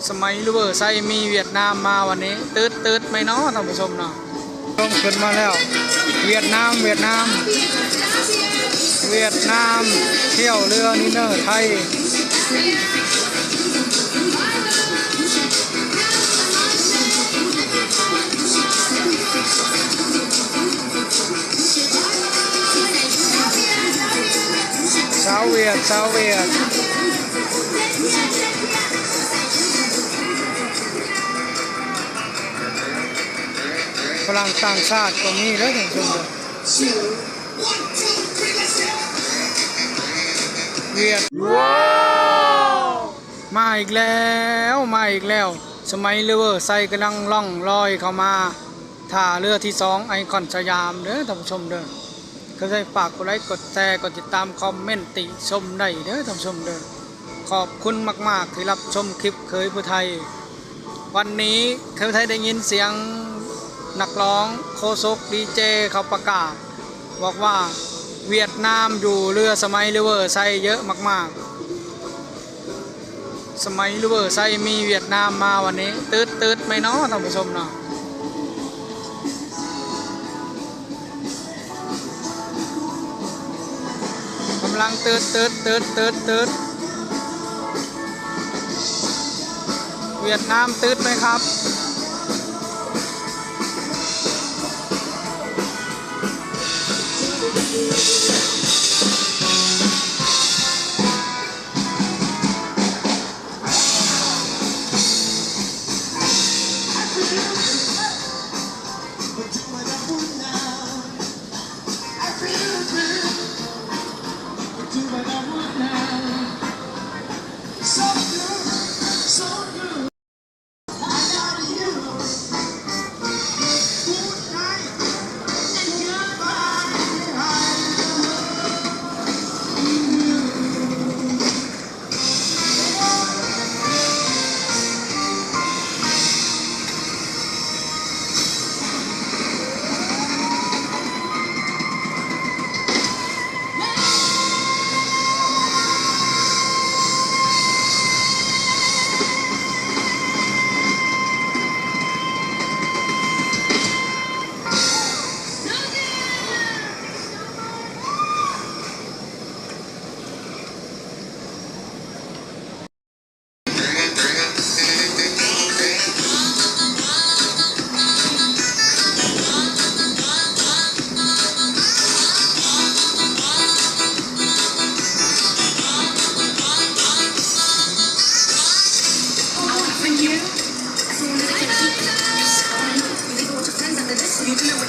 ສະໄໝລິເວີໄຊມີຫວຽດນາມມາວັນນີ້ ຕຶດໆ ໄໝເນາະທ່ານຜູ້ຊົມເນາະ. ລົງຂຶ້ນມາແລ້ວ ຫວຽດນາມ ຫວຽດນາມ ຫວຽດນາມ ທ່ຽວເຮືອນີເນີໄທ ຊາວຫວຽດ ຊາວຫວຽດ ຝຣັ່ງຕ່າງຊາດກໍມີເດີທ່ານຜູ້ຊົມເດີ. ຫວຽດ ວ້າວ ມາອີກແລ້ວ ມາອີກແລ້ວ. ສະໄໝລິເວີໄຊກຳລັງລ່ອງລອຍເຂົ້າມາທ່າເຮືອທີສອງ ໄອຄອນສະຫຍາມເດີທ່ານຜູ້ຊົມເດີ. ກໍໃຫ້ຝາກກົດໄລ ກົດແຊ ກົດຕິດຕາມ ຄອມເມັນຕິຊົມໄດ້ເດີທ່ານຜູ້ຊົມເດີ. ຂອບຄຸນມາກໆ ທີ່ຮັບຊົມຄລິບເຂີຍຜູ້ໄທ. ວັນນີ້ເຂີຍໄທໄດ້ຍິນສຽງນັກຮ້ອງ ໂຄສົກ ດີເຈ ເຂົາປະກາດບອກວ່າ ຫວຽດນາມຢູ່ເຮືອສະໄໝລິເວີໄຊເຍາະມາກໆ. ສະໄໝລິເວີໄຊມີຫວຽດນາມມາວັນນີ້ ຕຶດໆ ໄໝເນາະທ່ານຜູ້ຊົມເນາະ. ກຳລັງຕຶດໆ ຕຶດໆ ຕຶດໆ ຫວຽດນາມຕຶດໄໝຄັບ?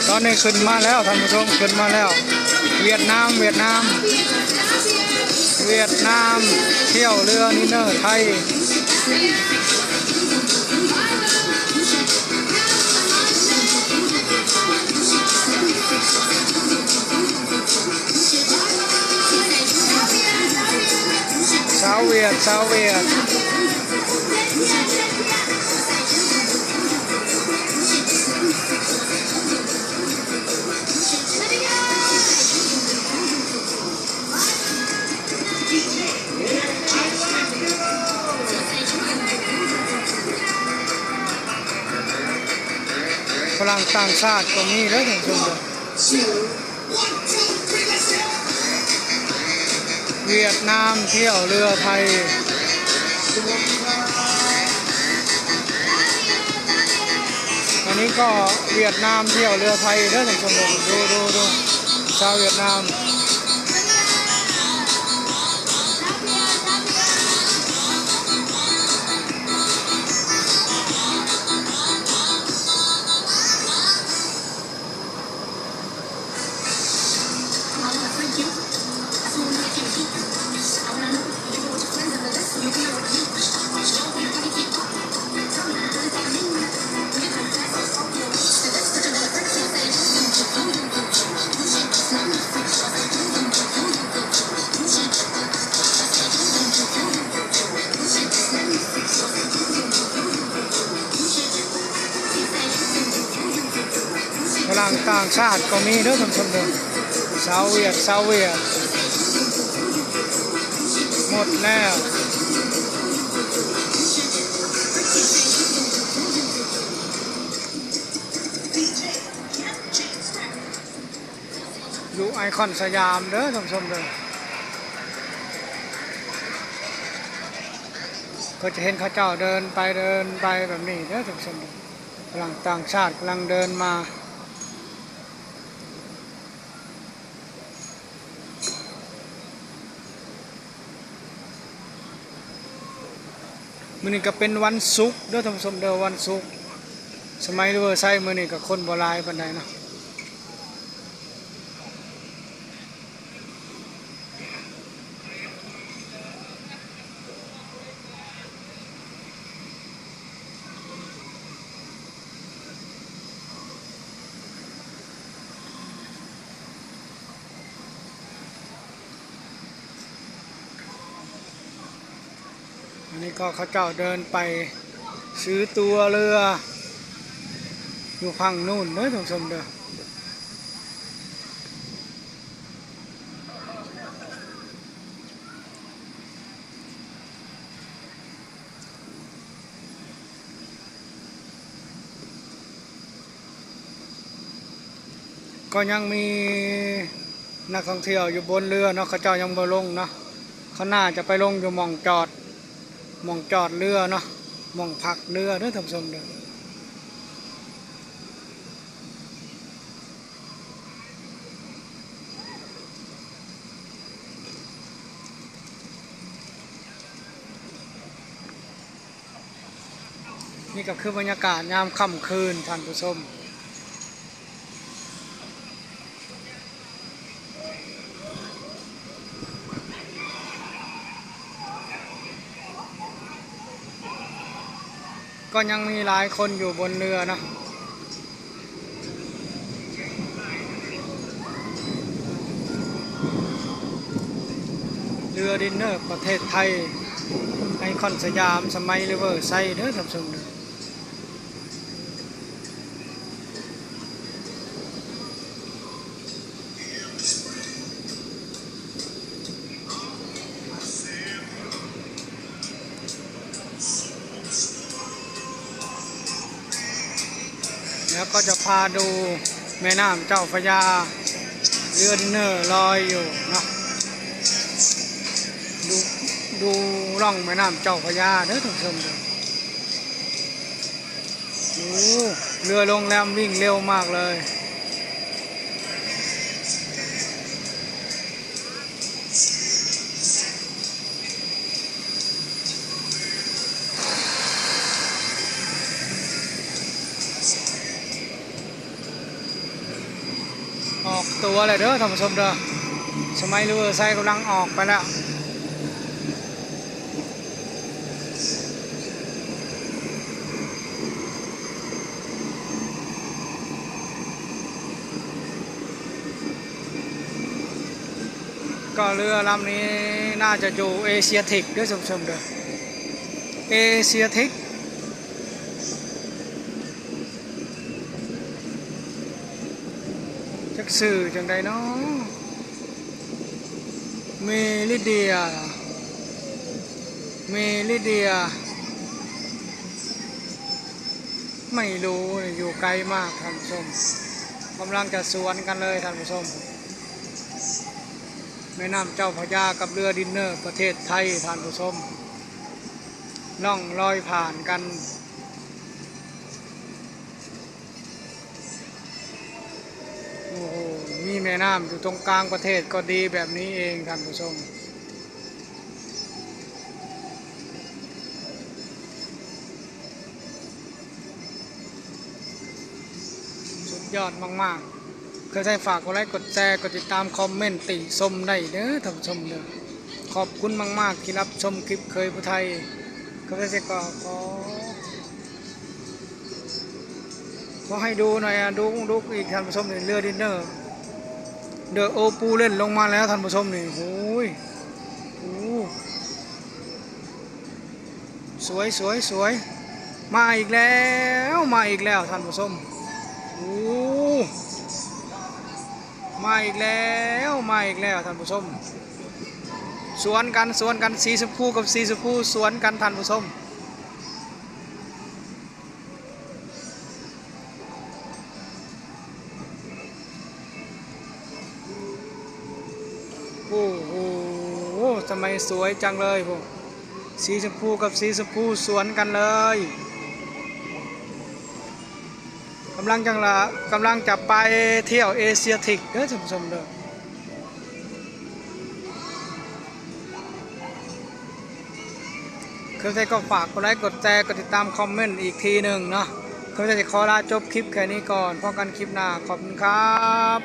ຕອນນີ້ຂຶ້ນມາແລ້ວທ່ານຜູ້ຊົມ ຂຶ້ນມາແລ້ວ ຫວຽດນາມ ຫວຽດນາມ ຫວຽດນາມ ທ່ຽວເຮືອນີເນີໄທ. ຊາວຫວຽດ ຊາວຫວຽດ ຝຣັ່ງຕ່າງຊາດກໍມີເດີທ່ານຜູ້ຊົມເດີ. ຫວຽດນາມທ່ຽວເຮືອໄທ. ອັນນີ້ກໍຫວຽດນາມທ່ຽວເຮືອໄທເດີທ່ານຜູ້ຊົມເດີ. ດູ ດູ ດູ ຊາວຫວຽດນາມ. ຝຣັ່ງຕ່າງຊາດກໍມີເດີທ່ານຜູ້ຊົມເດີ. ຊາວຫວຽດ ຊາວຫວຽດ ໝົດແລ້ວ. ໄອຄອນສະຫຍາມເດີທ່ານຜູ້ຊົມເດີ ກໍຈະເຫັນເຂົາເຈົ້າເດີນໄປເດີນໄປແບບນີ້ເດີທ່ານຜູ້ຊົມເດີ ຝຣັ່ງຕ່າງຊາດກຳລັງເດີນມາ. ມື້ນີ້ກໍເປັນວັນສຸກເດີທ່ານຜູ້ຊົມເດີ ວັນສຸກ ສະໄໝຣີເວີໄຊມື້ນີ້ກໍຄົນບໍ່ຫຼາຍປານໃດເນາະ. ອັນນີ້ກໍເຂົາເຈົ້າເດີນໄປຊື້ຕົ໋ວເຮືອຢູ່ຝັ່ງນູ້ນເດີທ່ານຜູ້ຊົມເດີ. ກໍຍັງມີນັກທ່ອງທ່ຽວຢູ່ບົນເຮືອເນາະ ເຂົາເຈົ້າຍັງບໍ່ລົງເນາະ ເຂົາໜ້າຈະໄປລົງຢູ່ໝ່ອງຈອດ ໝ່ອງຈອດເຮືອເນາະ ໝ່ອງພັກເຮືອເດີທ່ານຜູ້ຊົມເດີ. ນີ້ກໍຄືບັນຍາກາດຍາມຄ່ຳຄືນທ່ານຜູ້ຊົມ. ກໍຍັງມີຫຼາຍຄົນຢູ່ບົນເຮືອເນາະ ເຮືອດິນເນີປະເທດໄທ ໄອຄອນສະຫຍາມ ສະໄໝຣີເວີໄຊເດີທ່ານຜູ້ຊົມເດີ. ແລ້ວກໍຈະພາດູແມ່ນ້ຳເຈົ້າພະຍາ ເຮືອດິນເນີລອຍຢູ່ເນາະ ດູ ດູລ່ອງແມ່ນ້ຳເຈົ້າພະຍາເດີທ່ານຜູ້ຊົມເດີ. ໂອ້ ເຮືອໂຮງແຮມວິ່ງເລັວມາກເລີຍ. ອອກຕົ໋ວແລ້ວເດີທ່ານຜູ້ຊົມເດີ ສະໄໝຣີເວີໄຊກຳລັງອອກໄປແລ້ວ. ກໍເຮືອລຳນີ້ໜ້າຈະຢູ່ເອເຊຍເທັກເດີທ່ານຜູ້ຊົມເດີ ເອເຊຍເທັກ ຈັກຊື່ຈັ່ງໃດເນາະ ເມລິເດຍ ເມລິເດຍ ໄມ່ຮູ້ ຢູ່ໄກມາກທ່ານຜູ້ຊົມ ກຳລັງຈະສວນກັນເລີຍທ່ານຜູ້ຊົມ ແມ່ນ້ຳເຈົ້າພະຍາກັບເຮືອດິນເນີປະເທດໄທທ່ານຜູ້ຊົມ ລ່ອງລອຍຜ່ານກັນ. ໂອ້ໂຫ ມີແມ່ນ້ຳຢູ່ຕົງກາງປະເທດກໍດີແບບນີ້ເອງທ່ານຜູ້ຊົມ ສຸດຍອດມາກໆ. ເຄີຍໃຊ້ຝາກກົດໄລ ກົດແຊ ກົດຕິດຕາມ ຄອມເມັນຕິຊົມໄດ້ເດີທ່ານຜູ້ຊົມເດີ ຂອບຄຸນມາກໆທີ່ຮັບຊົມຄລິບເຄີຍຜູ້ໄທ ເຄີຍໃຊ້ກໍຂໍ ຂໍໃຫ້ດູໜ່ອຍ ອາ ດູ ດູອີກທ່ານຜູ້ຊົມ ເຮືອດິນເນີ ເດີໂອປູເລັນລົງມາແລ້ວທ່ານຜູ້ຊົມນີ້ ໂອ້ຍ ໂອ້ ສວຍ ສວຍ ສວຍ ມາອີກແລ້ວ ມາອີກແລ້ວທ່ານຜູ້ຊົມ ໂອ້ ມາອີກແລ້ວ ມາອີກແລ້ວທ່ານຜູ້ຊົມ ສວນກັນ ສວນກັນ ສີຊົມພູກັບສີຊົມພູ ສວນກັນທ່ານຜູ້ຊົມ. โอ้โห ทำไมสวยจังเลย โอ้ สีชมพูกับสีชมพูสวนกันเลย กำลังจังละ กำลังจะไปเที่ยวเอเชียทิกเด้อท่านผู้ชมเด้อ คือได้ก็ฝากกดไลค์ กดแชร์ กดติดตาม คอมเมนต์อีกทีหนึ่งเนาะ คือได้ขอลาจบคลิปแค่นี้ก่อน พบกันคลิปหน้า ขอบคุณครับ